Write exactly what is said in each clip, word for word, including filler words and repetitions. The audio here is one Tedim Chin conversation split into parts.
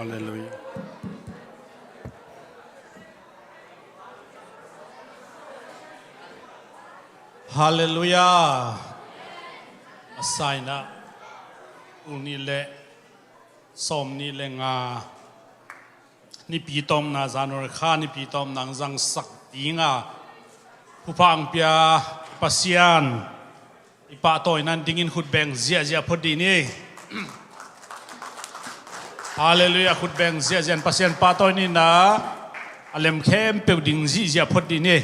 Halleluia. Halleluia. A saina tul nih le sawm nih le nga Nipi tawmna, January kha nipi tawmna ang zangsak dinga thupha ang pia Pasian i pahtawina dingin khutbeng ziahziah phot dih ni. Halleluia. Khutbeng ziahziah in Pasian pahtawi nina a lem khempeuh ding ziahziah phot dih ni.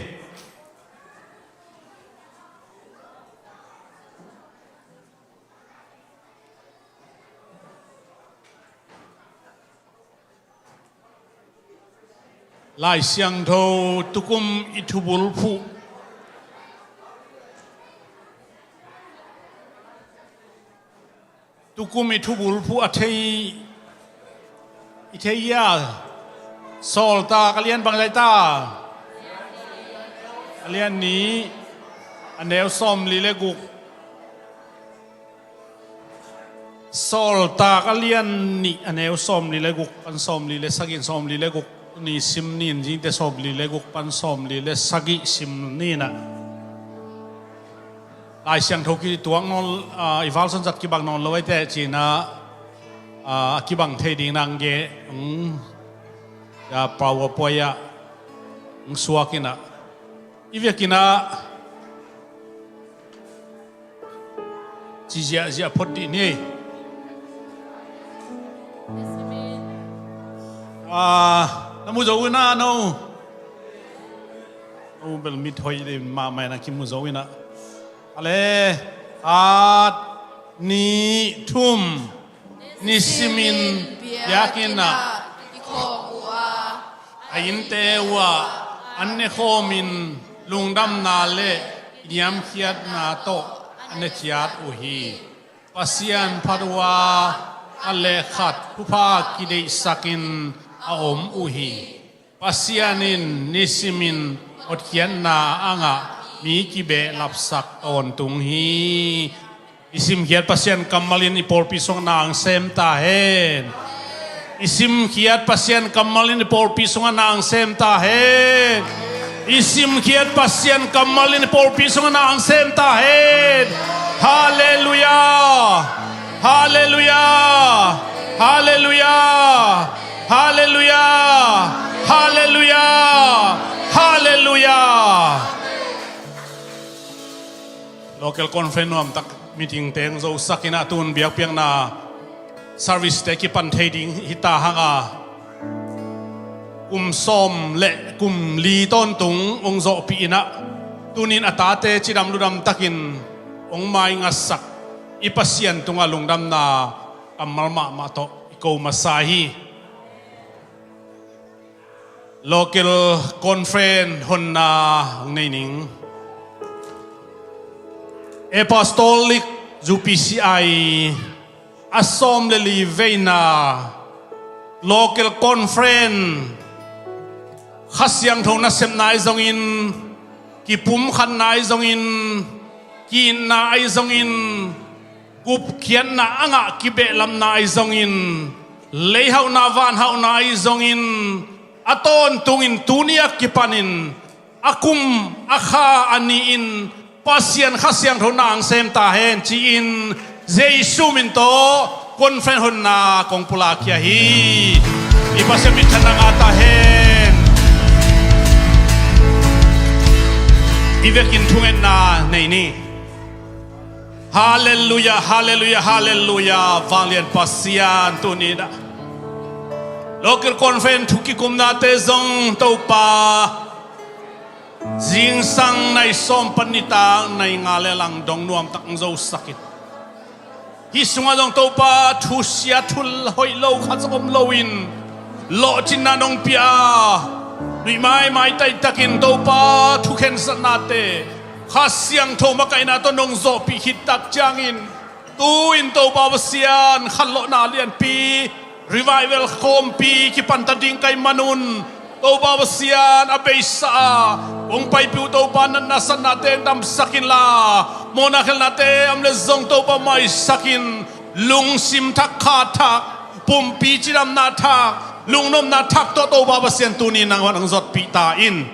Lai Siangtho tukum i thubulphuh, tukum i thubulphuh a thei, i thei ia, Sawltak a lian bang zai ta, a lian nih, a neu sawmli le guk. Sawltak a lian nih, a neu sawmli le guk pan sawmli le sagih, sawmli le guk ni sim nin, zingte sawmli le guk pan sawmli le sagih sim nina. Lai Siangtho kituak nawn, ah, i valson zat kibang nawn lo aite cina, ah, a kibang thei ding nang ge, mm, ya PowerPoint ah, mm, suak ina. I vekin ah ci ziahziah phot dih ni. Ah, na mu zo ina no. No bel mit hoih dih mahmah ina kimu zo ina. Ale, at, nih, thum. Nisimin biakinn ah kikhawm uh a, a innte uh ah an ne khawmin lungdamna le niamkhiatna tawh an ne ciat uh hi. Pasian phat uh a, khat le khat thupha kideihsakin a om uh hi. Pasian in nisimin hotkhiatna a ngah mi kibehlapsak tawntung hi. I simkhiat Pasian kammal in i pawlpi sungah na ang sem ta hen. I simkhiat Pasian kammal in i pawlpi sungah na ang sem ta hen. I simkhiat Pasian kammal in i pawlpi sungah na ang sem ta hen. Halleluia. Halleluia. Halleluia. Halleluia. Halleluia. Halleluia. Local conference nuamtak meeting teng zosak ina, tun biakpiakna service te kipan thei ding hi ta hanga, kum sawm le kum li tawntung hong zawhpih ina, tunin a tate cidam ludam takin hong maingatsak i Pasian tungah lungdamna kammal mahmah tawh i ko masa hi. Local conference honna hong nei ning. Apostolic U P C I a sawm le li veina local conference, Kha Siangtho nasepna ahi zongin, kipumkhatna ahi zongin, ki-itna ahi zongin, gupkhiatna a ngah kibehlapna ahi zongin, leihauhna vanhauhna ahi zongin, a tawntungin tuni a kipanin a kum a kha a ni-in Pasian Kha Siangtho na ang sem ta hen ci-in Jesu min tawh conference honna kong pulakkhia hi. I Pasian minthanna ngah ta hen. I vekin thungetna nei ni. Halleluia, halleluia, halleluia. Vanglian Pasian, tuni-in ah local conference thu kikumnate zong Topa, zingsang nai sawm pan nitak nai nga le lang dong nuamtak hong zosak in, hih sungah zong Topa, thusia thu hoih lo khat zong om loin lawhcinna nong pia a, nuihmai maitai takin Topa, thukhensatnate Kha Siangtho makaihna tawh nong zawhpih khit tak ciangin, tu-in Topa Pasian, khanlawhna lianpi, revival khawmpi kipanta ding ka hih manun, Topa Pasian, a beisa a kong paipih uh Topa, natna satnate damsak inla, mawhna khelhnate a om leh zong Topa maisak in, lungsim thak kha thak pumpi cidamna thak, lungnopna thak tawh Topa Pasian tuni nangmah hong zotpih ta in.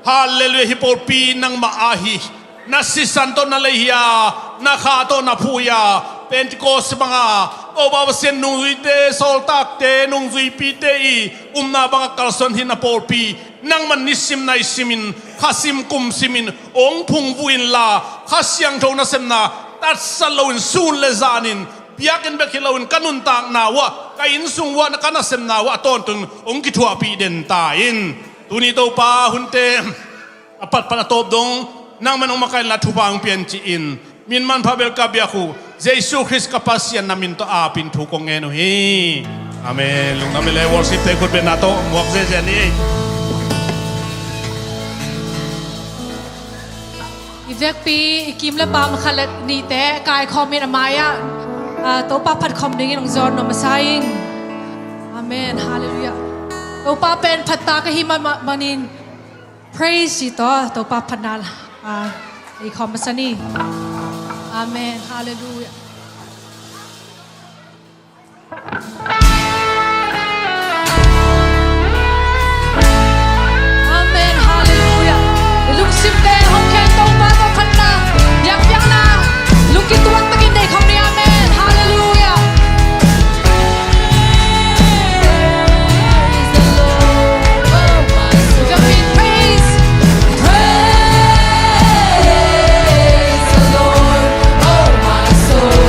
Halleluiah, hih pawlpi nangmah a hi. Na sisan tawh na lei hi a, na kha tawh na phu hi a, Pentecost banga Topa Pasian nungzuite, sawltakte, nungzuipite i upna banga kalsuan hi na pawlpi nangman nisim naisimin, khasim kumsimin hong phungvuh inla, Kha Siangtho nasepna tatsat loin sun le zanin, biakinn bek hi loin ka nuntakna uah, ka innsung uah, ka nasepna uah a tawntung hong kithuahpih den ta in. Tuni Topa, hunte a patpat a tawp dong nangman hong makaihna thupha hong pia in ci-in, min manpha bel ka biak uh Jesu Khrist ka Pasian na min tawh apin thu kong ngen uh hi. Amen. Lungdam leh worship te khut bengna tawh muak zeze ni. I vekpi i kim le pam khat le nihte kaikhawm in a mai-ah, ah, Topa phatkhawm dingin hong zawn nuam masa ing. Amen. Halleluiah. Topa pen phatta ka hi ma, ma, manin praise i tawh Topa phatna, ah, i khawm masa ni. Amen. Halleluiah. Amen. Halleluiah. I lungsimte hong kheng Topa tawh phatna, biakpiakna, lungkituak takin nei khawm ni. Amen. Halleluiah. Praise the Lord, oh my soul. Praise, praise the Lord, oh my soul.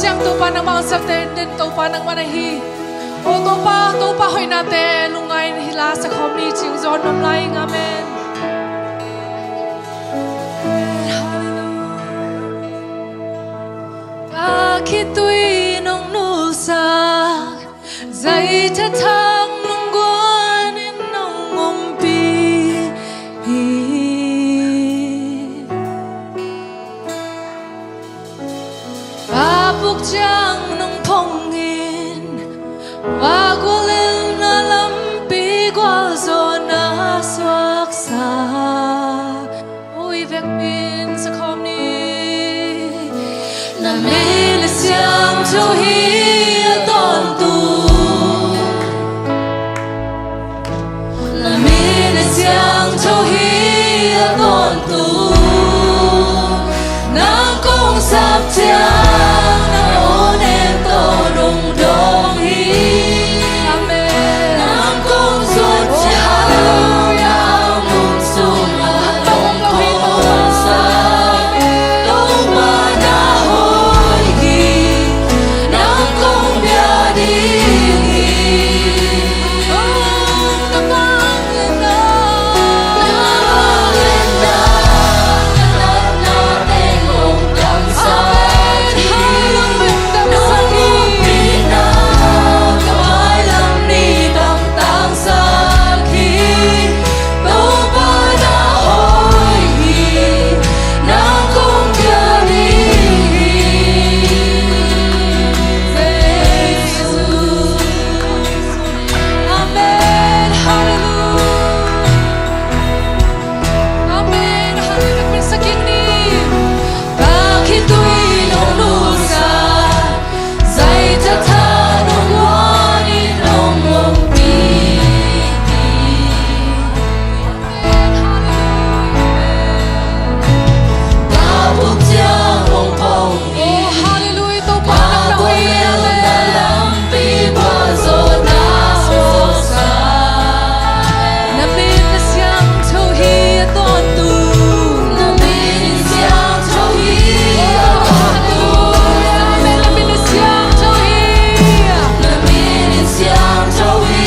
Siang Topa nangmah hong sapte den, Topa nangmah na hi. O Topa, Topa hoihnate lungngai in hih la sakhawm ni, cing zawn nuam lai ing. Amen. Hallelujah. Ka khitui nong nusak, zaitha thak nong guan in nong ompih hi. Vapuk ciang nong phong in, vagual in na lampi gualzawhna suaksak. Ui, vekpi in sakhawm ni. Na min a siangtho hi a tawntung. Na min a siangtho hi a tawntung. Nang kong sap ciang na awnem tawh nong dawng hi. Amen. Nang kong zuat ciang na lungsim sungah nong khawlsak. Topa na hoih hi. Nang kong bia ding hi. Amen. Hallelujah. Amen. Hallelujah. Pin sa kik ni. Ka khitui nong nusak, zaitha thak nong guan in nong ompih hi. Amen. Hallelujah. Ka vapuk ciang nong phong in. Oh, hallelujah. Topa, nang na hoih hi. Amen. Na min a siangtho hi a tawntung. Na min a siangtho hi a tawntung. Amen. Na min a siangtho hi. Na min a siangtho hi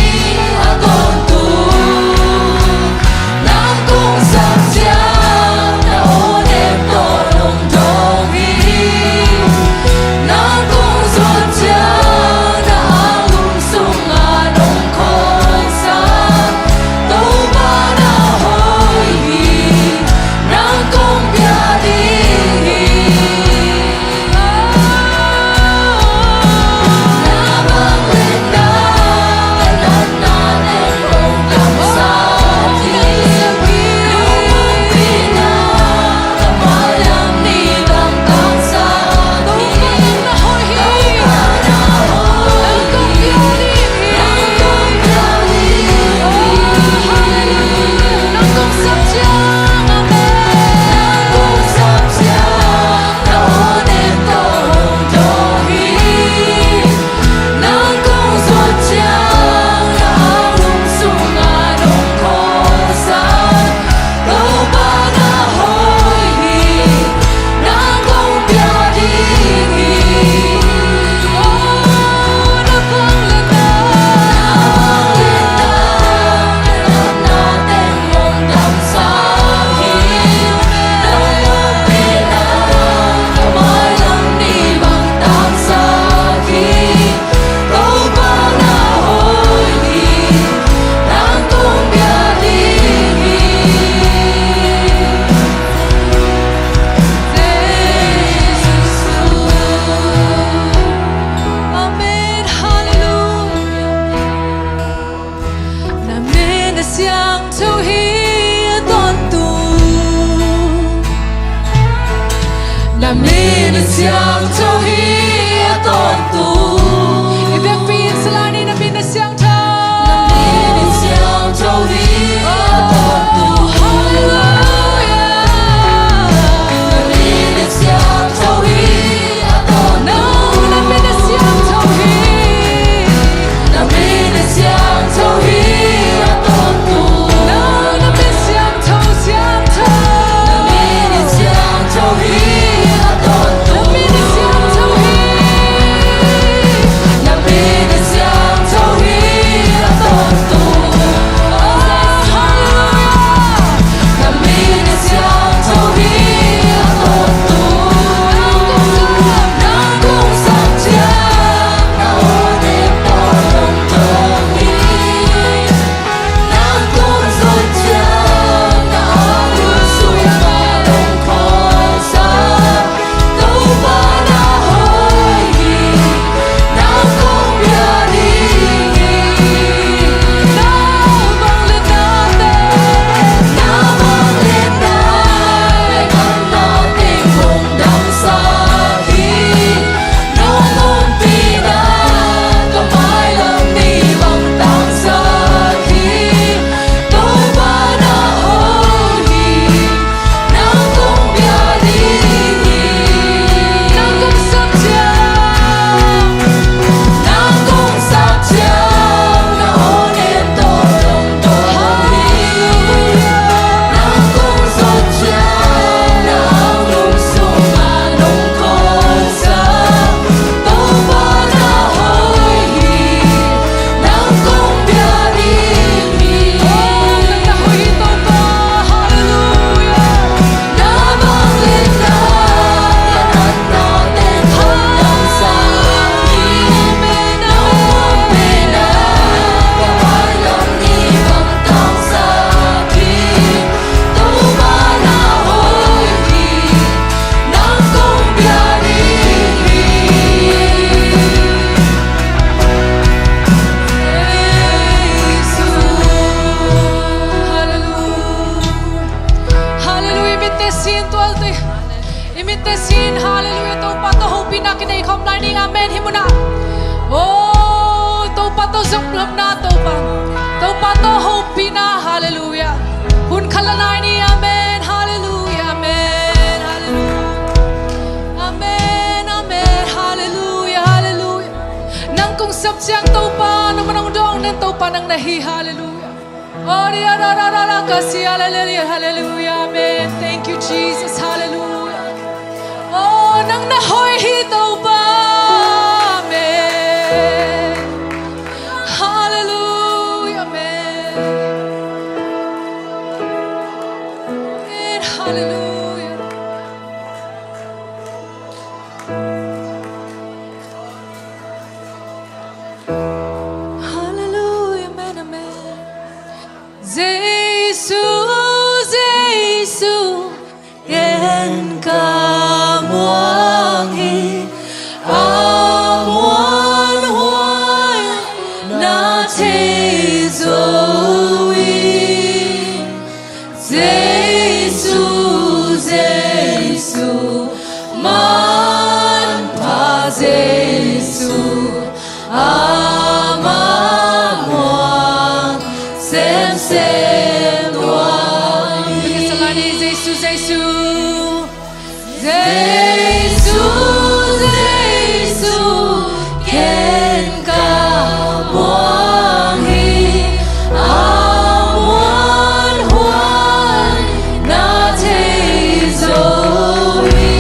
a tawntung. Nang kong sap ciang na awnem tawh nong dawng hi. Nang kong zuat ciang na anglum sungah nong khawlsak. Topa na hoih hi. Nang kong bia ding hi. Amen. Hallelujah. Na min a siangtho hi a tawntung. Na min a siangtho hi a tawntung. I biakpi in sa lai ni, na min a siangtho. Na min a siangtho hi a tawntung. Oh, hallelujah. Na min a siangtho hi a tawntung. Na min a siangtho hi. Na min a siangtho hi a tawntung. Na min siangtho, siangtho. Na min siangtho hi a tawntung. Na min siangtho hi Sin, halleluia. Topa tawh hopihna kinei khawm lai ni, amen. Hih munah, oh, Topa tawh zop lopna, Topa, Topa tawh hopihna, halleluia. Hun khat la nai ni, amen, halleluia, amen, halleluia. Amen, amen, halleluia, halleluia. Nang kong sep ciang Topa, nang manong dawng den Topa nang na hi, halleluia. Oh, dia, da, da, da, da, ka sia, hallelujah, hallelujah, amen. Thank you, Jesus, hallelujah. Oh, nang na hoih hi Topa, amen. Hallelujah, amen. Amen, hallelujah. Hallelujah, amen, amen. Jesu, Jesu, ken ka muang hi, a muanhuai na thei zo hi. Jesu, Jesu, manpha Jesu, ama muang semsem tuan hi. Jesu, Jesu. Jesu, Jesu, ken ka muang hi, a muanhuai na thei zo hi.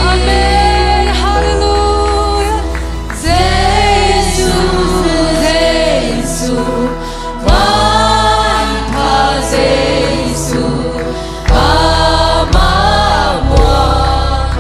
Amen. Hallelujah. Jesu, Jesu, manpha Jesu, ama muang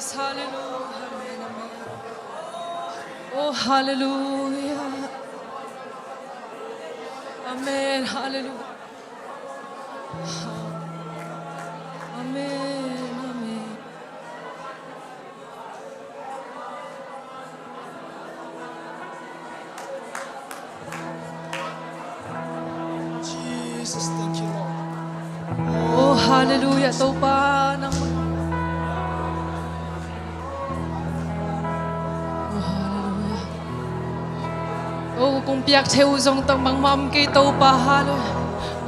Hallelujah. Amen. Amen. Oh, hallelujah. Amen. Hallelujah. Amen. Amen. Jesus, thank you, Lord. Oh, hallelujah, Topa, nang. Oh, hallelujah. Oh, kong piak thei uh zong tang bangmah om kei, Topa, hallelujah.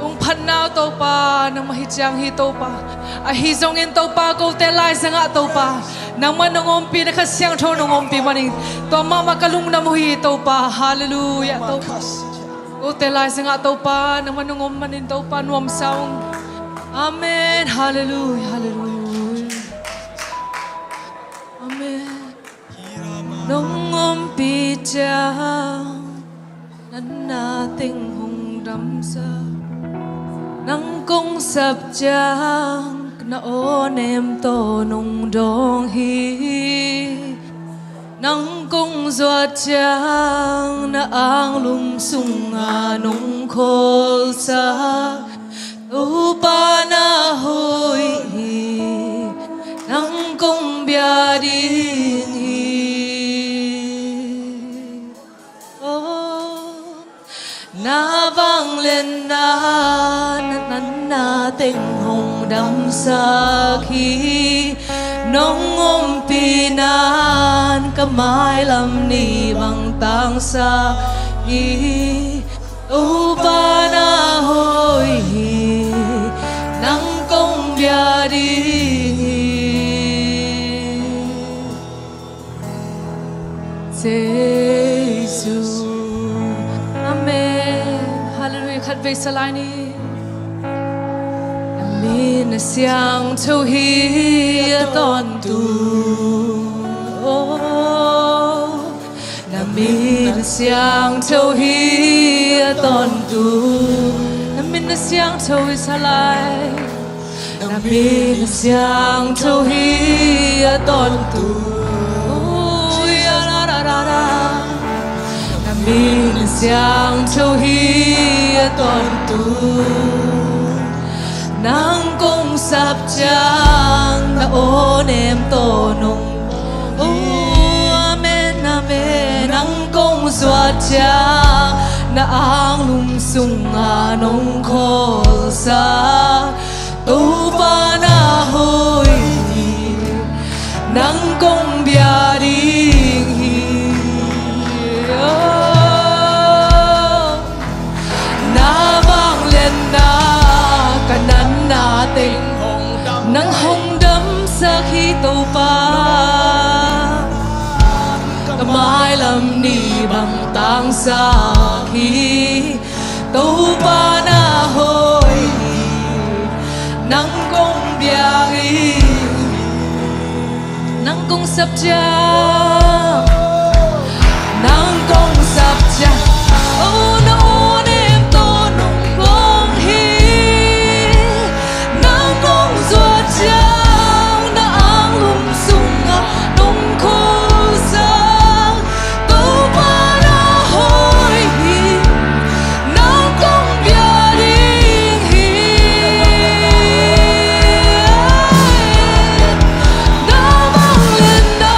Kong phatna uh, Topa, nangmah hi ciang hi, Topa. Ahi zongin, Topa, kote laizangah, Topa, nangmah nong ompihna, Kha Siangtho nong ompih manin tua mahmah ka lungdam uh hi, Topa, hallelujah, Topa. Kote laizangah, Topa, nangmah nong om manin, Topa, nuamsa ung. Amen. Hallelujah, hallelujah. Amen. Nong ompih ciang natna teng hong damsak, nang kong sap ciang na aw nem tawh nong dawng hi. Nang kong zuat ciang na anglum sungah nong khawlsak, Topa na hoih hi, nang kong bia ding hi. Oh, na vangliatna, na natna teng hong damsak hi. Nong ompihna in ka mailam nih bang tangsak hi. Topa na hoih hi, nang kong bia ding hi. Jesu. Amen. Hallelujah. Khatvei sa lai ni. Na min a siangtho hi, a tawntung. Oh. Na min a siangtho hi, a tawntung. Na min a siangtho hi, sa lai. Na min a siangtho hi, a tawntung. Ui, a, ra, ra, ra, ra. Na min a siangtho hi, a tawntung. Nang kong sap ciang na aw nem tawh nong, oh, amen, amen. Nang kong zuat ciang na anglum sungah nong khawlsak, Topa na hoih hi, nang kong bia ding hi. Oh. Na vangliatna, ka natna teng nang hong damsak hi, Topa. Ka mailam nih bang tangsak hi. Topa na hoih hi, nang kong bia ding hi. Nang kong sap ciang, nang kong sap ciang, oh, na aw nem tawh nong dawng hi. Nang kong zuat ciang na anglum sungah nong khawlsak, Topa na hoih hi, nang kong bia ding hi. Na vangliatna,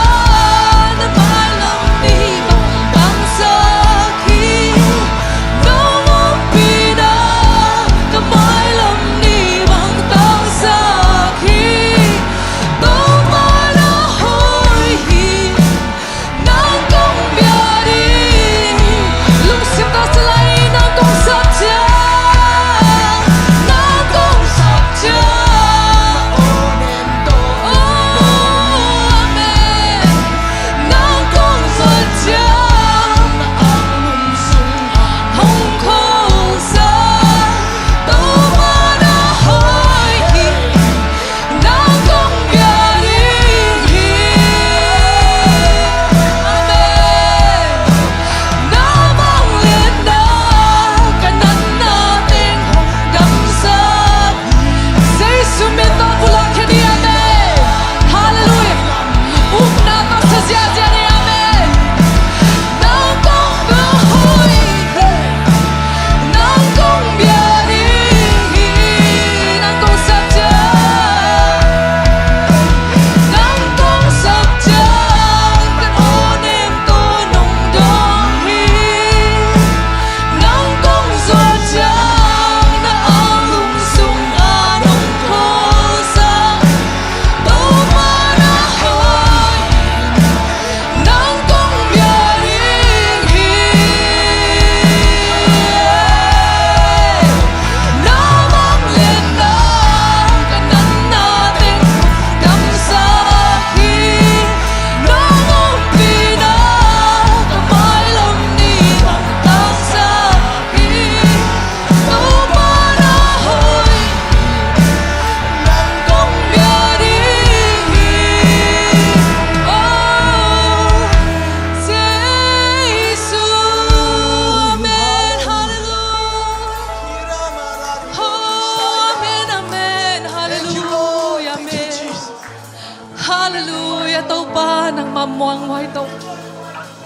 Nangmah muang huai Topa.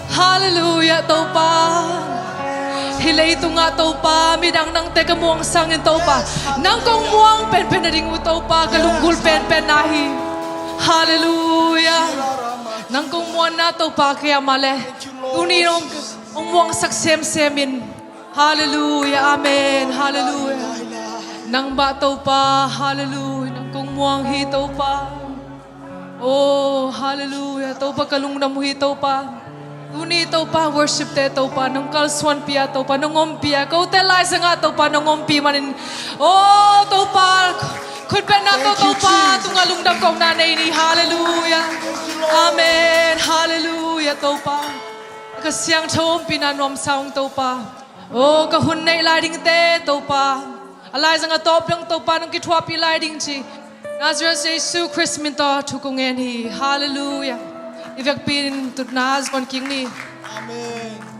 Halleluiah Topa. Hih leitungah Topa, midang nangte ka muang sangin Topa, nang kong muang penpen a ding uh Topa, ka lunggulh penpen na hi. Halleluiah. Nang kong muanna Topa kei a mah leh tuni hong, hong muangsak semsem in. Halleluiah. Amen. Halleluiah. Nang bah Topa. Halleluiah. Nang kong muang hi Topa. Oh, halleluiah. Topa ka lungdam uh hi Topa. Tuni Topa worship te Topa nong kalsuanpih a Topa nong ompih a, kote laizangah Topa nong ompih manin, oh Topa, khutbetna tawh Topa tungah lungdam kohna nei ni. Halleluiah. Amen. Halleluiah Topa. Ka siangtho ompihna nuamsa ung Topa. Oh, ka hun neih lai dingte Topa, a laizang a tawp dong Topa nong kithuahpih lai ding ci Nazareth Jesu Khrist min tawh thu kong ngen hi. Halleluiah. I vekpi in tutna zuan kik ni. Amen.